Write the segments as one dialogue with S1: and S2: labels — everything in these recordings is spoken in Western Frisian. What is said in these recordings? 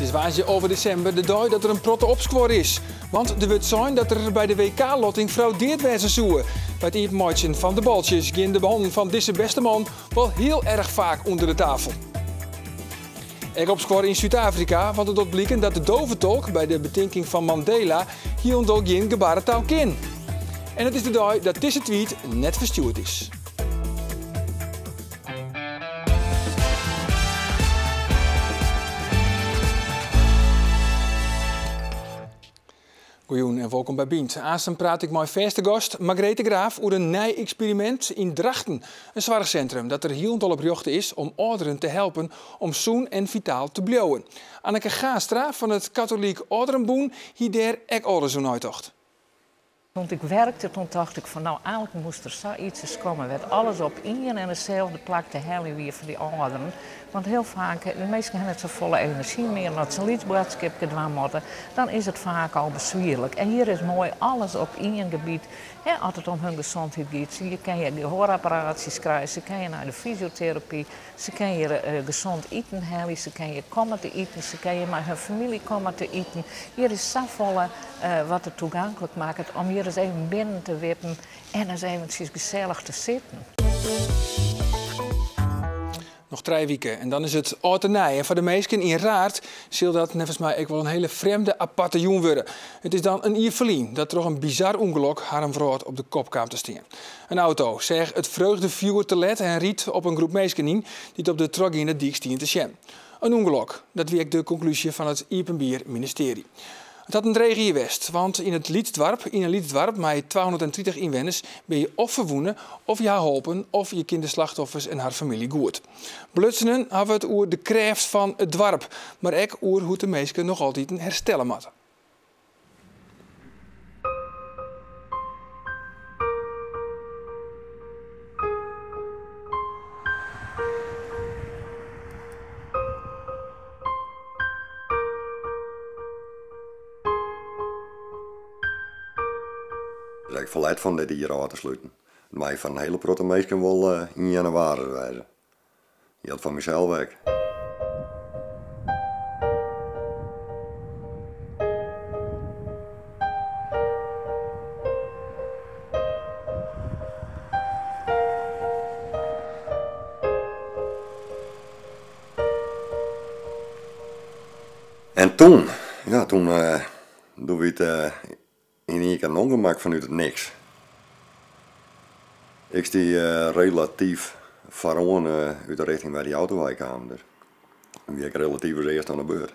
S1: It is woansdei 11 desimber, de dei dat der in protte opskuor is. Want der wurdt sein dat der by de WK-lotting fraudeard wêze soe. By it iepenmeitsjen fan de baltsjes gean de hannen fan dizze bêste man wol hiel erch faak ûnder de tafel. Ek opskuor yn Súd-Afrika, want it docht bliken dat de dôvetolk by de betinking fan Mandela hielendal gjin gebaretaal kin. En it is de dei dat dizze tweet net ferstjoerd is. Goejûn en wolkom by Bynt. Aansten praat ik mei fêste gast Margreet de Graaf oer in nij eksperimint yn Drachten. In soarchsintrum dat der hielendal op rjochte is om âlderen te helpen om sûn en fitaal te bliuwen. Anneke Gaastra fan it Katolyk Alderenbûn hie dêr ek alris oer neitocht.
S2: Toen ik werkte, toen tocht ik fan nou eigenlijk moest der sayts ris komme wêr't alles op ien en deselde plak te heljen wie foar dy âlderen. Want hiel faak, de minsken ha net safolle enerzjy mear en as se in lyts boadskipke dwaan moatte, dan is it faak al beswierlik. En hjir is moai alles op ien gebiet, hè, as it om hun gezondheid giet. Je kinne hjir gehoarapparatsjes krije, se kinne nei de fysioterapy, se kinne hjir gezond iten helje, se kinne hjir komme te iten, se kinne hjir mei hun famylje komme te iten. Hjir is safolle wat it toeganklik makket om hjir ris even binnen te wippen en ris eventsjes gesellich te sitten.
S1: Noch trije wike en dan is it âld en nij. En foar de minsken yn Raard sil dat neffens my ek wol in hiele frjemde aparte jûn wurde. It is dan in jier ferlyn dat troch in bizar ûngelok harren wrâld op de kop kaam te stean. In auto seach it freugdefjoer te let en ried op in groep minsken yn dy't op de trochgeande dyk stien te sjen. In ûngelok, dat wie ek de konklúzje fan it Iepenbier Ministearje. It hat in dreech jier west, want yn it lyts doarp, yn in lyts doarp mei 230 ynwenners bin je of ferwûne of je ha holpen of je kin de slachtoffers en har famylje goed. Belutsenen hawwe it oer de krêft fan it doarp, mar ek oer hoe't de minsken noch altiten herstelle moatte.
S3: Dus ik ferlet fan dit jier ôf te sluten. It mei foar in hiele protte minsken wol ien jannewaris wêze. Jildt foar mysels ek. En toen, ja, toen, doe wie it yn ien kear in ûngemak fanút it niks. Ik stie relatyf foaroan út de rjochting wêr't dy auto wei kaam, dus wie ik relatyf as earste oan de beurt.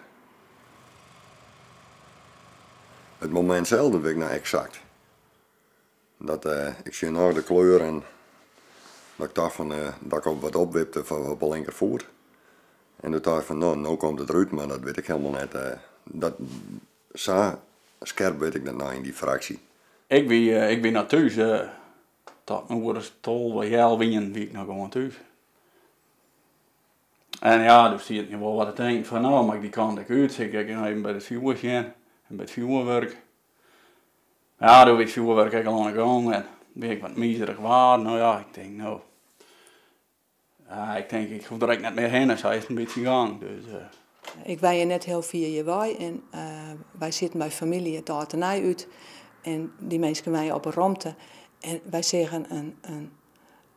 S3: It momint sels, dat wit ik noch eksakt. Dat ik sjoch noch de kleur en dat ik tocht fan dat ik op wat opwipte op de linkerfoet. En doe tocht ik fan no, no komt it derút, mar dat wit ik hielendal net. Dat, sa skerp wit ik dat noch yn dy fraksje.
S4: Ik wie, ik wie noch thús, tot in oere as 12, healwei ienen wie ik noch gewoan thús. En ja, doe siet ik wol wat te tinken fan no, moat ik dy kant ek út, sil ik ek noch even by it fjoer sjen en by it fjoerwurk. Ja, doe wie it fjoerwurk ek al oan de gong en wie ek wat mizerich waar. No ja, ik tink no, ja, ik tink ik hoech der ek net mear hinne, sa is it in bytsje gong. Dus.
S5: Ik wenje net hiel fier hjirwei en wy sieten by famylje it âld en nij út en dy minsken wenje op 'e romte en wy seagen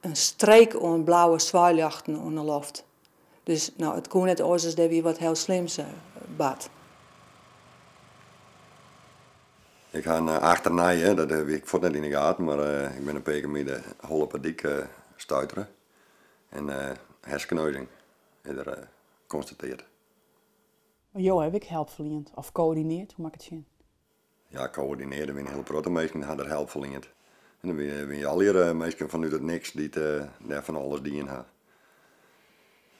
S5: in streek oan blauwe swaailjochten oan 'e loft. Dus no, it koe net oars as dêr wie wat hiel slims bard.
S3: Ik ha in achternei, hè, dat hie ik fuort net yn de gaten, mar ik bin in pear kear mei de holle op 'e dyk stuitere en hersenkneuzing is der konstateard.
S6: Mar jo hawwe ek help ferliend of koördineard, hoe moat ik it sjen?
S3: Ja, koördinearde wiene in hiele protte minsken ha der help ferliend. En der wiene allegear minsken fanút it niks dy't dêr fan alles dien ha.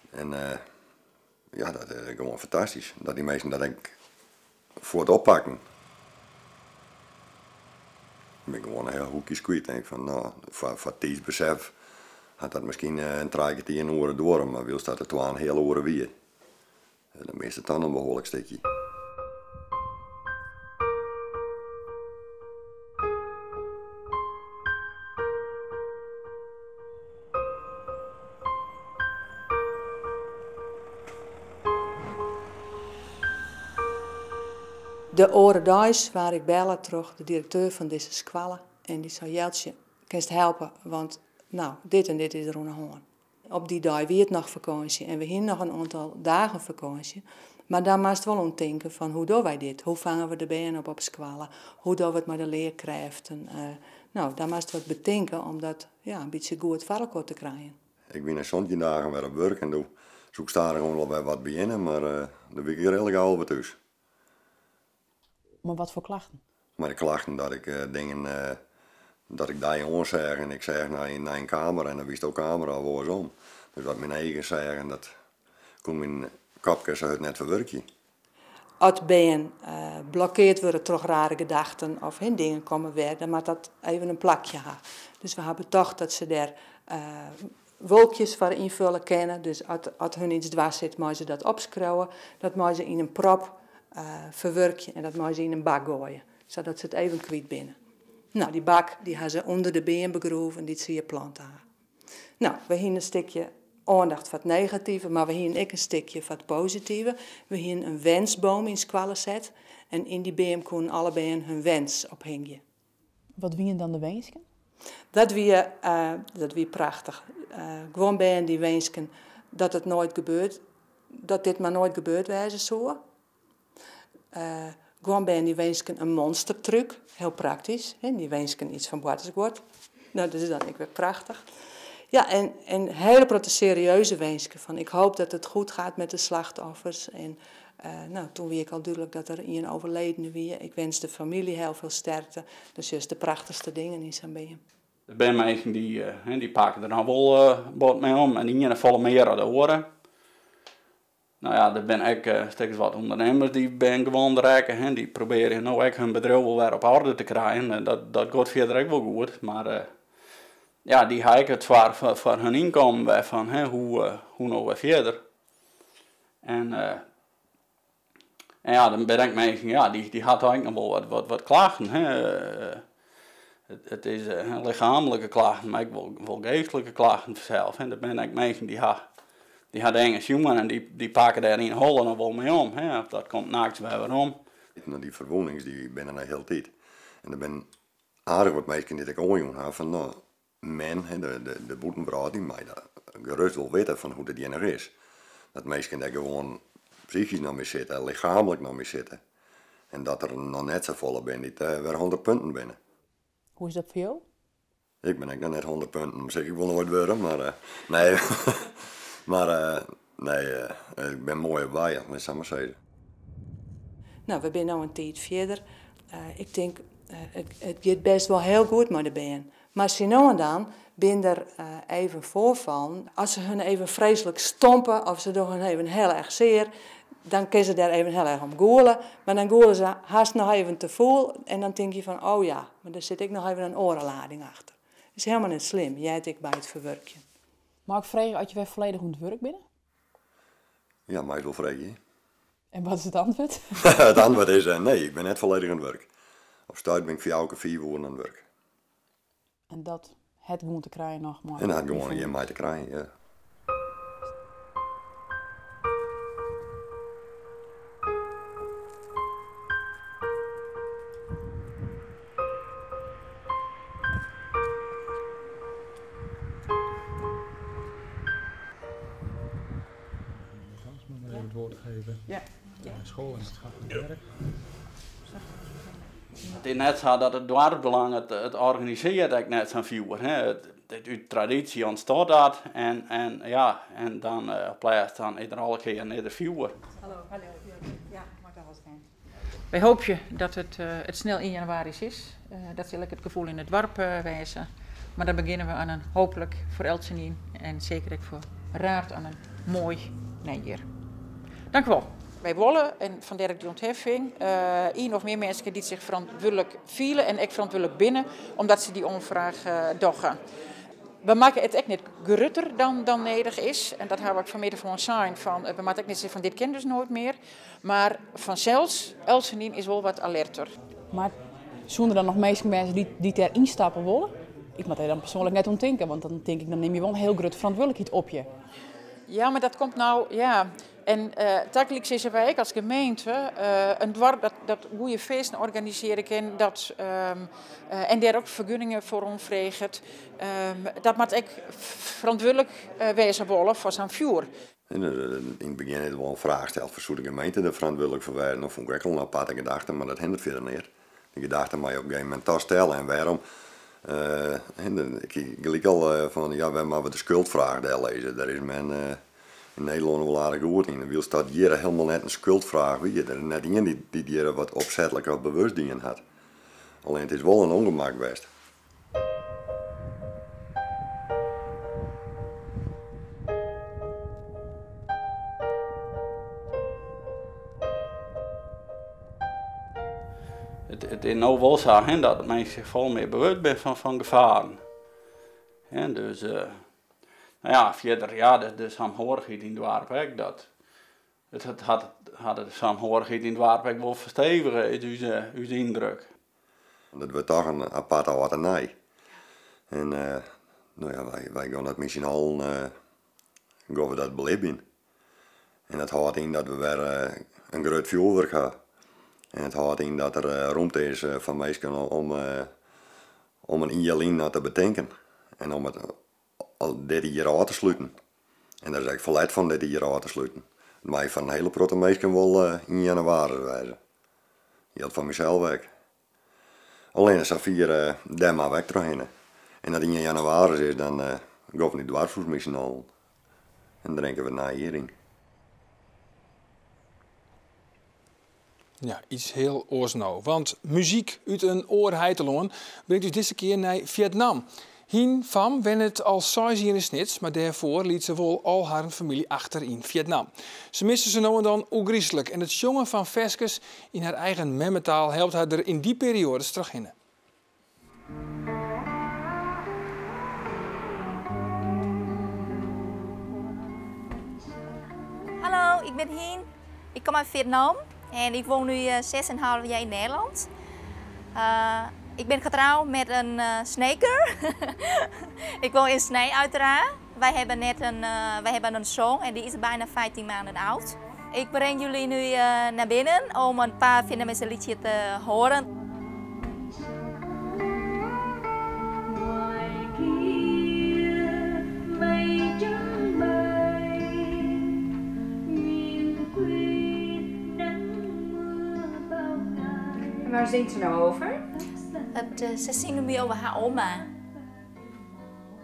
S3: En ja, dat is gewoan fantastysk dat dy minsken dat ek fuort oppakken. Ik bin gewoan in hiel hoekjes kwyt. Tink fan no, foar tiidsbesef hat dat miskien in trije kertier in oere duorre, mar wylst dat it twa en in heal oere wie. Dan mist it dan in behoarlik stikje.
S5: De oare deis waard ik belle troch de direkteur fan dizze skoalle en dy sei, Jeltsje, kinst helpe, want no, dit en dit is der oan 'e hân. Op dy dei wie it noch fakânsje en we hiene noch in oantal dagen fakânsje. Mar dan moatst wol oan tinke fan hoe dogge wy dit? Hoe fange we de bern op op skoalle? Hoe dogge we it mei de learkrêften? No, dan moatst wat betinke om dat ja, in bytsje goed foar elkoar te krijen.
S3: Ik wie nei 17 dagen wer op wurk en doe soe ik stadichoan al wer wat begjinne, mar doe wie ik redelijk gau wer thús.
S6: Mar wat foar klachten?
S3: Mei de klachten dat ik dingen, dat ik dy oanseach en ik seach nei in kamera en dan wist de kamera of oarsom. Dus wat myn eagen seagen, dat koe myn kopke sa hurd net ferwurkje.
S5: As bern blokkeard wurde troch rare gedachten of hin dingen komme wer, dan moat dat even in plakje ha. Dus we ha betocht dat se dêr wolkjes foar ynfulle kinne. Dus as hun iets dwers sit, meie se dat opskriuwe. Dat meie se yn in prop ferwurkje en dat meie se yn in bak goaie, sadat se it even kwyt binne. No, dy bak dy ha se ûnder de beam begroeven dy't se hjir plante ha. No, we hiene in stikje oandacht foar it negative, mar we hiene ek in stikje foar it positive. We hiene in wensboom yn skoalle set en yn dy beam koenen alle bern hun wens ophingje.
S6: Wat wiene dan de winsken?
S5: Dat wie prachtich. Guon bern dy winsken dat it noait gebeurt, dat dit mar noait gebeurd wêze soe. Guon bern dy winsken in monstertruck, hiel praktysk. Hè, dy winsken iets fan boartersguod. No, dat is dan ek wer prachtich. Ja, en hiele protte serieuze winsken fan ik hoop dat it goed gaat met de slachtoffers. En no, toen wie ek al dúdlik dat der ien overledene wie. Ik wens de famylje hiel folle sterkte. Dat is de prachtichste dingen yn sa'n beam.
S4: Der binne minsken dy pakke der noch wol bot mei om en de iene folle mear dan de oare. No ja, der binne ek stikjes wat ûndernimmers dy binne gewoan rekke, hè, dy probearje no ek hun bedriuw wol wer op orde te krijen. En dat giet fierder ek wol goed, mar ja, dy ha ek it swaar foar hun ynkommen wer fan, hè, hoe no wer fierder. En ja, dan binne ek minsken, ja, dy ha toch ek noch wol wat klachten, hè. It is lichaamlike klachten, mar ek wol geastlike klachten fansels. Hè. Der binne ek minsken dy ha dingen sjoen en dy pakke dêr yn 'e holle noch wol mei om. Hè. Of dat komt nachts wer werom.
S3: No, dy ferwûnings dy binne der hieltyd. En der binne aardich wat minsken dy't ek oanjûn ha fan, no, men, hè, de bûtenwrâld, dy mei dat gerêst wol witte fan hoe't it hjir noch is. Dat minsken dêr gewoan psychysk noch mei sitte, lichaamlik noch mei sitte. En dat der noch net safolle binne dy't wer 100 punten binne.
S6: Hoe is dat foar jo?
S3: Ik bin ek noch net 100 punten, sil ik wol noait wurde, mar nee. Maar nee, ik bin moai op wei, lit sa mar sizze.
S5: No, we binne no in tiid fierder. Ik tink, it giet bêst wol hiel goed mei de bern. Mar sa no en dan binne der even foarfallen. As se hun even freeslik stompe of se dogge hun even hiel erch sear, dan kinne se dêr even hiel erch om gûle. Mar dan gûle se hast noch even te fûl en dan tink je fan, oh ja, mar dêr sit ek noch even in oare lading achter. Dat is hielendal net slim, heart ek by it ferwurkjen.
S6: Mei ik freegje oft je wer folledich oan it wurk binne?
S3: Ja, mei ik wol freegje.
S6: En wat is it antwurd?
S3: It antwurd is nee, ik bin net folledich oan it wurk. Op stuit bin ik 4 kear 5 oeren oan it wurk.
S6: En dat hat gewoan te krijen noch mei
S3: En dat hat gewoan hjir mei te krijen, ja.
S1: Even het woord geven.
S6: Ja.
S1: School en maatschappelijk werk.
S4: It is net sa dat it doarpsbelang it organisearret ek net sa'n fjoer. Hè. Út tradysje ûntstiet dat en, ja, en dan op pleats dan is der alle kearen is der fjoer.
S7: Hallo. Hallo. Ja, mag dat wel zijn.
S8: Wy hoopje dat it snel yn jannewaris is. Dat sil ek it gefoel yn it doarp wêze. Mar dan begjinne we oan in hooplik foar eltsenien en seker ek foar Raard oan in moai nijjier. Dank u wol. Wy wolle, en fandêr ek dy ûntheffing, ien of mear minsken dy't sich ferantwurdlik fiele en ek ferantwurdlik binne, omdat se dy oanfraach dogge. We makken it ek net grutter dan nedich is. En dat ha we ek fan mear tefoaren sein, fan, we moatte ek net sizze fan dit kin dus noait mear. Mar fansels, eltsenien is wol wat alerter.
S6: Mar soene der dan noch minsken wêze dy't dêr ynstappe wolle? Ik moat dêr dan persoanlik net oan tinke, want dan tink ik, dan nim je wol in hiel grutte ferantwurdlikheid op je.
S8: Ja, mar dat komt nou, ja. En tagelyk sizze wy ek as gemeente in doarp dat goede feesten organisearje kin dat, en dêr ek fergunningen foar oanfreget, dat moat ek ferantwurdlik wêze wolle foar sa'n fjoer.
S3: Yn it begjin is wol in fraach steld fan soe de gemeente der ferantwurdlik foar wêze. No fûn ik ek al in aparte gedachte, mar dat hinderet fierder neat. De gedachte mei je op in gegeven momint toch stelle en wêrom? Ik hie gelyk al fan ja, wêr moatte we de skuldfraach dellizze? Dêr is men yn Nederlân wol aardich goed yn. Wylst dat hjir hielendal net in skuldfraach wie. Der is net ien dy't hjir wat opsetlik of bewust dien hat. Allinne it is wol in ûngemak west.
S4: It is no wol sa hè, dat minsken sich folle mear bewust binne fan gefaren. Hè, dus, no ja, fierder, ja, de saamhorigheid yn it doarp ek, dat it hat de saamhorigheid yn it doarp ek wol ferstevige, is ús yndruk.
S3: Dat wurdt toch in aparte âld en nij. En no ja, wy gean dat mei syn allen gean we dat belibjen. En dat hâldt yn dat we wer in grut fjoerwurk ha. En it hâldt yn dat der romte is foar minsken om in jier lyn te betinken. En om it dit jier ôf te sluten. En der is ek ferlet fan dit jier ôf te sluten. It mei foar in hiele protte minsken wol ien jannewaris wêze. Jildt foar mysels ek. Allinne safier dêr moatte we ek trochhinne. En as ien jannewaris is, dan gean we yn it doarpshûs mei syn allen en drinke we it nije jier yn.
S1: Ja, iets hiel oars no. Want muzyk út in oar heitelân bringt ús dizze kear nei Vietnam. Hien Pham wennet al seis jier yn Snits, mar dêrfoar liet se wol al harren famylje achter yn Vietnam. Se misse se no en dan ôfgryslik en it sjongen fan ferskes yn har eigen memmetaal helpt har der yn dy perioades trochhinne.
S9: Hallo, ik ben Hien. Ik kom uit Vietnam en ik woon nu 6,5 jaar in Nederland. Ik ben getrouwd met een Sneker. Ik woon in Sneek uiteraard. Wij hebben net een, wij hebben een zoon en die is bijna 15 maanden oud. Ik breng jullie nu naar binnen om een paar Vietnamese liedjes te horen.
S7: En waar zingt ze nou over?
S9: Ze zingt nu over haar oma.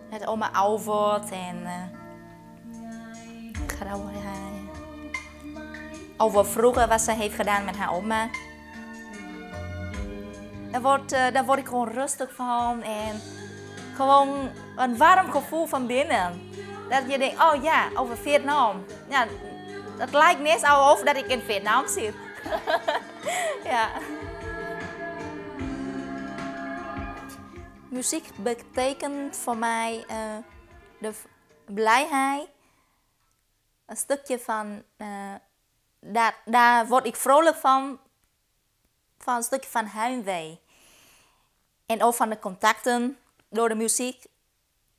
S9: Dat oma oud wordt en gaat over haar. Over vroeger wat ze heeft gedaan met haar oma. Daar word ik gewoon rustig van en gewoon een warm gevoel van binnen. Dat je denkt, oh ja, over Vietnam. Ja, het lijkt net alsof dat ik in Vietnam zit. Ja. Muziek betekent voor mij de blijheid. Een stukje van, daar word ik vrolijk van, van een stukje van heimwee. En ook van de contacten door de muziek.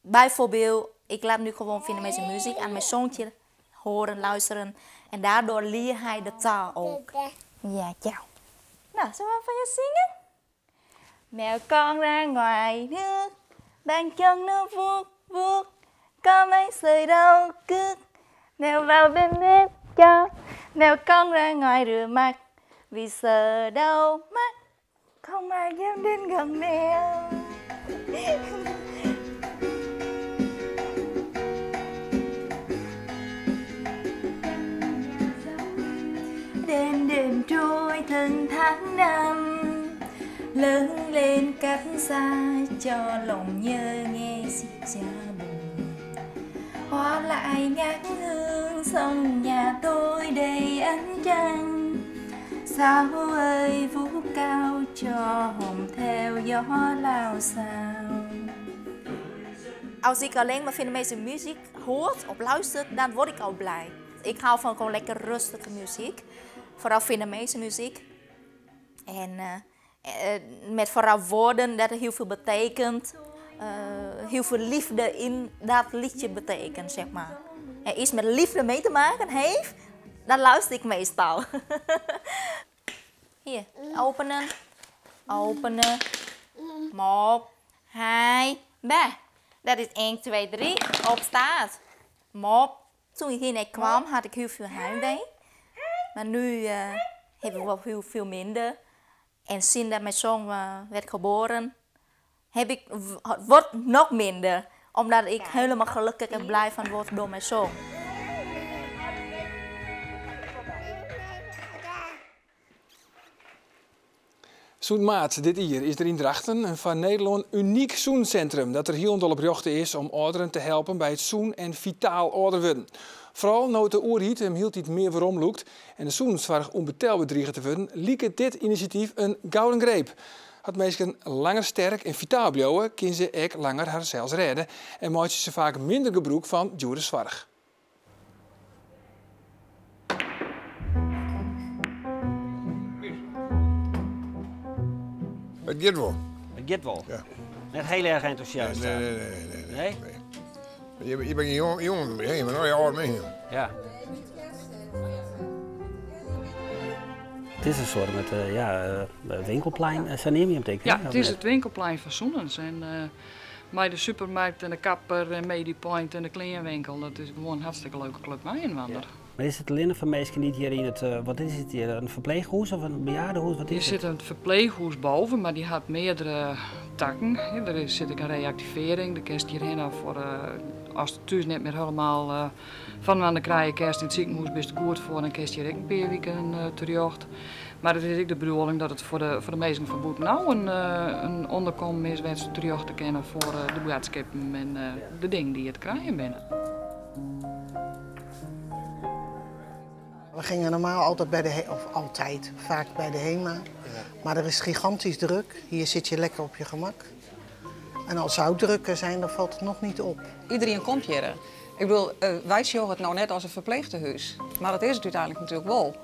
S9: Bijvoorbeeld, ik laat nu gewoon Vietnamese muziek aan mijn zoontje horen, luisteren. En daardoor leert hij de taal ook. Ja, ciao. Nou, zullen we van je zingen? Mèo con ra ngoài nước, bàn chân nó vuốt vuốt, có mấy sợi rau cước. Mèo vào bên bếp cho, mèo con ra ngoài rửa mặt, vì sợ đau mắt, không ai dám đến gần mèo. Đêm đêm trôi từng tháng năm, lớn lên cách xa cho lòng nhớ nghe xin cha buồn. Hoa lại ngát hương sông nhà tôi đầy ánh trăng, sao ơi vũ cao cho hồn theo gió lao xao. Als ik alleen maar Vietnamese muziek hoor of luister, dan word ik al blij. Ik hou van gewoon lekker rustige muziek, vooral Vietnamese muziek. En met vooral woorden dat heel veel betekent, heel veel liefde in dat liedje betekent. En iets met liefde mee te maken heeft, Dan luister ik meestal. Hier, openen. Openen. Mop. Hai. Ba. Dat is 1, 2, 3. Op staat. Mop. Toen ik hier net kwam, had ik heel veel heimwee. Maar nu heb ik wel heel veel minder. En sinds dat mijn zoon werd geboren, heb ik, wordt nog minder. Omdat ik helemaal gelukkig en blij van word door mijn zoon.
S1: Sûnt maart dit jier is der yn Drachten in foar Nederlân unyk sûnensintrum dat der hielendal op rjochte is om âlderen te helpen by it sûn en fitaal âlder wurden. Foaral no't de oerheid him hieltyd mear weromlûkt en de sûnenssoarch ûnbetelber driget te wurden, liket dit inisjatyf in gouden greep. As minsken langer sterk en fitaal bliuwe, kinne se ek langer harsels rêde en meitsje se faak minder gebrûk fan djoere soarch.
S10: It giet wol.
S11: It giet wol?
S10: Ja.
S11: Net hiel erch entûsjast?
S10: Nee, nee, nee.
S11: Nee?
S10: Nee? Je bent geen jongen meer, je bent al je oude mensen.
S11: Ja. It is in soart met ja, winkelplein, sa neame je him tink ik?
S12: Ja, it is it winkelplein fan Sûnens. En mei de supermarkt en de kapper en Medipoint en de kleanwinkel, dat is gewoan in hartstikke leuke klup mei-inoar.
S11: Ja. Mar is it allinnich foar minsken dy't hjir yn it, wat is it hjir, in ferpleechhûs of in bejaardehûs, wat is
S12: Der
S11: it?
S12: sit in ferpleechhûs boven, mar dy hat meardere takken. Der sit ek in reaktivearring, dêr kinst hjirhinne foar ast it thús net mear helemaal fan krije kinst. Yn it sikehûs bist der goed foar, dan kinst hjir ek in pear wiken terjocht. Mar it is ek de bedoeling dat it foar de minsken fan bûtenôf in ûnderkommen is wêr't se terjochte kinne foar de boadskippen en de dingen dy't hjir te krijen binne.
S13: We gingen normaal altijd bij de, of altijd, vaak bij de HEMA. Maar er is gigantisch druk. Hier zit je lekker op je gemak. En al zou het drukker zijn, dan valt het nog niet op.
S14: Iedereen komt hier. Ik bedoel, wij zien het nou net als een verpleegtehuis. Maar dat is het uiteindelijk natuurlijk wel.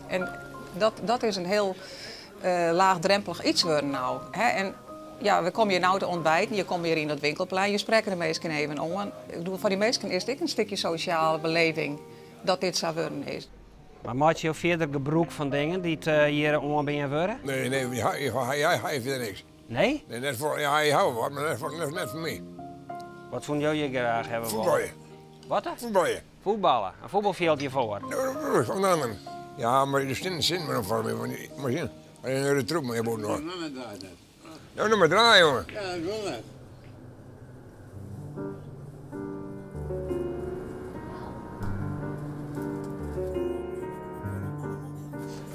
S14: En dat is een heel laagdrempelig iets worden nou. Hè? En ja, we komen hier nou te ontbijten, je komt weer in dat winkelplein, je spreekt de mensen even om. Ik bedoel, voor die mensen is dit een stukje sociale beleving dat dit zo worden is.
S11: Maar maak je verder gebruik van dingen die het hier oanbean worden?
S10: Nee, nee, jij heeft verder niks.
S11: Nee?
S10: Nee, net voor, ja, je houdt wat, maar net voor mij.
S11: Wat zouden jullie graag hebben?
S10: Voetballen.
S11: Wat?
S10: Voetballen.
S11: Voetballen? Een voetbalveldje voor?
S10: Nee, ja, maar er zit zin meer voor me. Maar zien, maar je de troep mee boven nog. Nou, nog maar draaien, jongen.
S15: Ja, ik wil dat.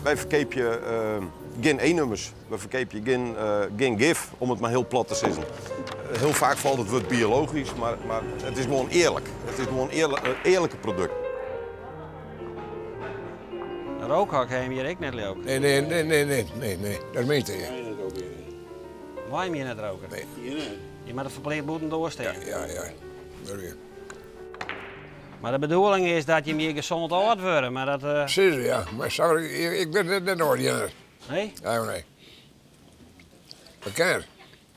S16: Wij verkopen geen E-nummers, we verkopen geen gif, om het maar heel plat te zeggen. Heel vaak valt het woord biologisch, maar het is gewoon eerlijk. Het is gewoon een eerlijke product.
S11: Een rookhok heb je hier ook net leuk.
S10: Nee, nee, nee, nee, nee, nee, nee. Dat is meestal, ja.
S11: Waarom je net roken?
S10: Nee.
S11: Je moet het verplicht moeten doorsteken.
S10: Ja, ja, ja. Dat weer.
S11: Maar de bedoeling is dat je meer gezond oud wordt, maar dat...
S10: Precies, ja. Maar sorry, ik ben net nooit hier.
S11: Nee?
S10: Ja, nee. Dat kan het.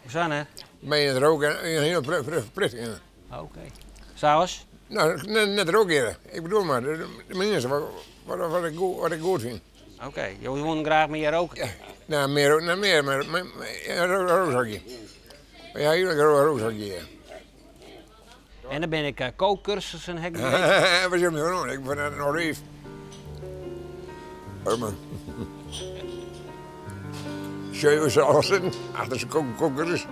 S11: Hoe zijn hè?
S10: Ben je het roken en heel verplicht. Ja.
S11: Oké. Saus?
S10: Nou, net roken. Ik bedoel maar, de minste wat ik goed vind.
S11: Oké, okay. Je wil graag meer roken?
S10: Ja, nou, meer, nou, meer, maar een rookzakje. Ja, hier een rookzakje, ja.
S11: En dan ben ik kookcursussen heb ik
S10: Wat is er nou? Ik ben een olijf. Oh man. Zul je al zitten achter zijn kookcursus?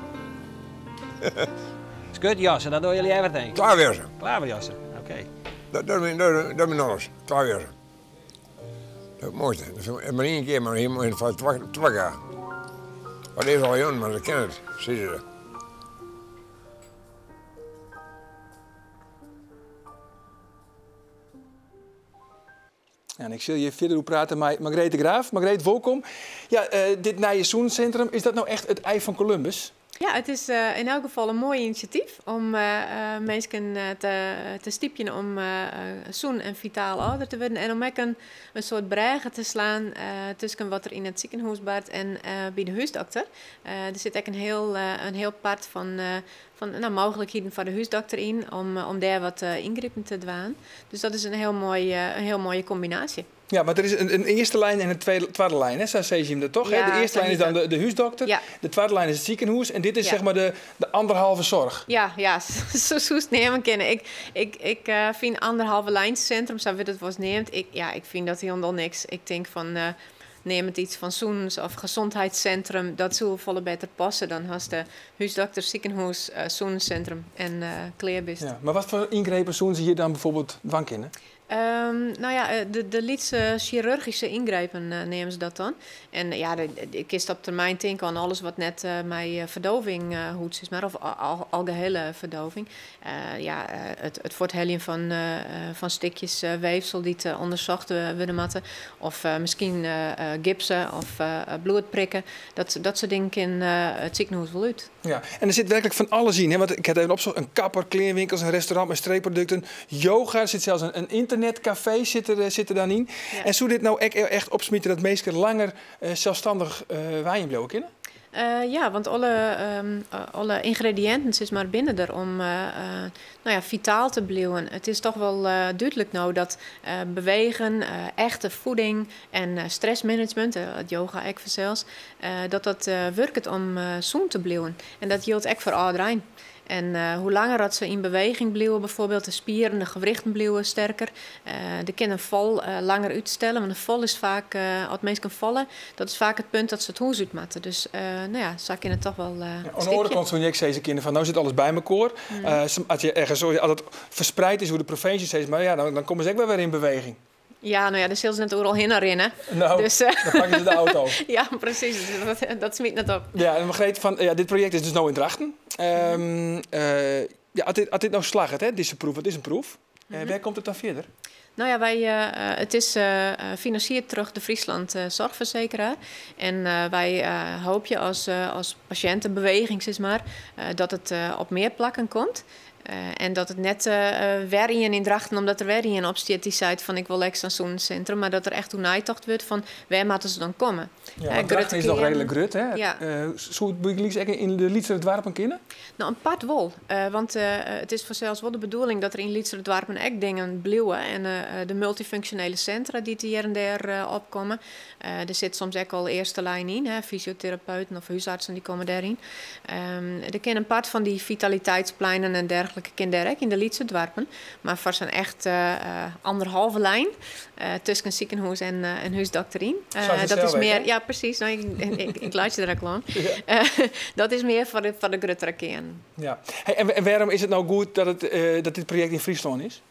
S11: Skutjassen, dat doen jullie everything?
S10: Klaverjassen.
S11: Klaverjassen, oké.
S10: Dat is alles, klaverjassen. Dat is het mooiste. Dat is maar één keer, maar hier moet je van twee jaar. Dat is al jong, maar dat ken het, zie je dat.
S1: En ik zal je verder over praten met Margreet de Graaf. Margreet, welkom. Ja, dit nieuwe Sûnensintrum, is dat nou echt het ei van Columbus?
S15: Ja, it is yn elk gefal in moai inisjatyf om minsken te stypjen om sûn en fitaal âlder te wurden en om ek in soart brêge te slaan tusken wat der yn it sikehûs bart en by de húsdokter. Der sit ek in hiel part fan no, mooglikheden foar de húsdokter yn om dêr wat yngripen te dwaan. Dus dat is in hiel moaie kombinaasje.
S1: Ja, want der is in earste lijn en in twadde lijn, hè? Sa sizze jim dat toch? Hè?
S15: Ja,
S1: De earste
S15: sa
S1: lijn is dan
S15: hjit
S1: de húsdokter,
S15: Ja.
S1: de twadde lijn is it sikehûs en dit is
S15: Ja.
S1: zeg mar de anderhalve soarch.
S15: Ja, sa soest neame kinne. Ik fyn anderhalve lijnscentrum, sa wurdt it wolris neamd. Ja, ik fyn dat hielendal niks. Ik tink fan, neam it yts fan sûnens of gezondheidscentrum, dat soe folle better passe. Dan hast de húsdokter, sikehûs, sûnenssintrum en klear bist.
S1: Ja, mar watfoar yngrepen soene se hjir dan byfoarbyld dwaan kinne?
S15: No ja, de lytse sjirurgyske yngrepen neame se dat dan. En ja, ik kinst op termyn tinke oan alles wat net mei ferdôving hoecht, sis mar, of algehele ferdôving. Ja, it fuortheljen fan stikjes weefsel dy't ûndersocht wurde moatte. Of miskien gipse of bloedprikke. Dat soart dingen kin it sikehûs wol út.
S1: Ja, en der sit werklik fan alles yn, hè? Want ik ha it even opsocht, in kapper, kleanwinkels, in restaurant mei streekprodukten, yoga, der sit sels in ynternetkafee sit der dan yn.
S15: Ja.
S1: En soe dit no ek echt opsmite dat minsken langer selsstannich wenjen bliuwe kinne?
S15: Ja, want alle yngrediïnten sis mar, binne der om no ja, fitaal te bliuwen. It is toch wol dúdlik no dat bewegen, echte fieding en stressmanagement, it yoga ek fansels, dat dat wurket om sûn te bliuwen. En dat jildt ek foar âlderein. En hoe langer dat se yn beweging bliuwe, byfoarbyld de spieren, de gewrichten bliuwe sterker. Der kin in fal langer útstelle, want in fal is faak, as minsken falle, dat is faak it punt dat se it hûs út moatte. Dus no ja, sa kin it toch wol
S1: Ja, oan de oare kant soe ik sizze kinne fan no sit alles by mekoar. As je ergens, as it ferspraat is oer de provinsje, sis mar, ja, dan komme se ek wer yn beweging.
S15: Ja, no ja, dêr sille se net oeral hinne rinne.
S1: No,
S15: Dus,
S1: dan pakke se de auto.
S15: Ja, presys. Dus dat smyt net op.
S1: Ja, en Margreet, fan, ja, dit projekt is dus no yn Drachten. Ja, as dit no slagget, hè, dizze proef, it is in proef. Wêr komt it dan fierder?
S15: No ja, it is finansierd troch de Friesland Zorgverzekeraar. En wy hoopje as pasjintebeweging, sis mar, dat it op mear plakken komt. En dat it net wer ien yn Drachten, omdat der wer ien op stiet dy seit fan ik wol ek sa'n sûnenssintrum, mar dat der echt oer neitocht wurdt fan wêr moatte se dan komme.
S1: Ja, want Drachten is noch
S15: grutte
S1: reedlik grut, hè?
S15: Ja.
S1: Soe it bygelyks ek yn de lytsere doarpen kinne?
S15: No, in part wol. Want it is fansels wol de bedoeling dat der yn lytsere doarpen ek dingen bliuwe. En de multifunksjonele sintra dy't hjir en dêr opkomme. Der sit soms ek al earste lijn yn, hè, fysioterapeuten of húsartsen dy komme dêryn. Der kin in part fan dy fitaliteitspleinen en dergelike kin dêr ek yn de lytse doarpen. Mar foar sa'n echt anderhalve lijn tusken sikehûs en húsdokter yn.
S1: Sa is it
S15: Dat is
S1: sels ek,
S15: mear,
S1: hè?
S15: ja, presys. No, ik laitsje der ek al oan. Dat is mear foar de gruttere kearnen.
S1: Ja. Hey, en wêrom is it no goed dat dit projekt yn Fryslân is?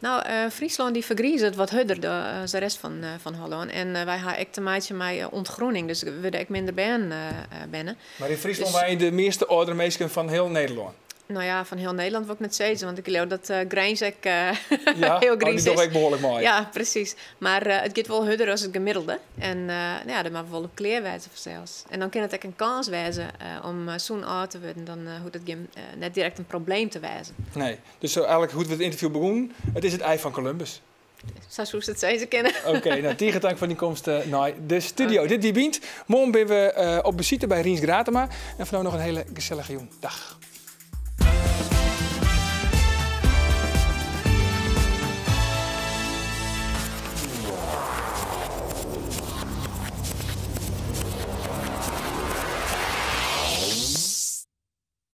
S15: No, Fryslân dy fergrizet wat hurder as de rest fan Hollân. En wy ha ek te meitsjen mei ûntgroening, dus der wurde ek minder bern berne.
S1: Mar yn Fryslân
S15: Dus
S1: wenje de measte âldere minsken fan hiel Nederlân?
S15: No ja, fan hiel Nederlân wol ik net sizze, want ik leau dat Grins ek
S1: Ja,
S15: hiel
S1: oh, dy
S15: griis
S1: dogge
S15: is.
S1: ek behoarlik mei.
S15: Ja, presys. Mar it giet wol hurder as it gemiddelde. En no ja, dêr moatte we wol op klear wêze fansels. En dan kin it ek in kâns wêze om sûn âld te wurden. Dan hoecht it gjin, net direkt in probleem te wêzen.
S1: Nee, dus sa eigenlik hoe't we it ynterview begûnen, it is it ei fan Columbus.
S15: Sa soest it sizze kinne.
S1: Oké, no, tige tank foar dyn komst nei de studio. Dit wie Bynt. Moarn binne we op besite by Rients Gratema. En foar no noch in hiele gesellige jûn. Dag.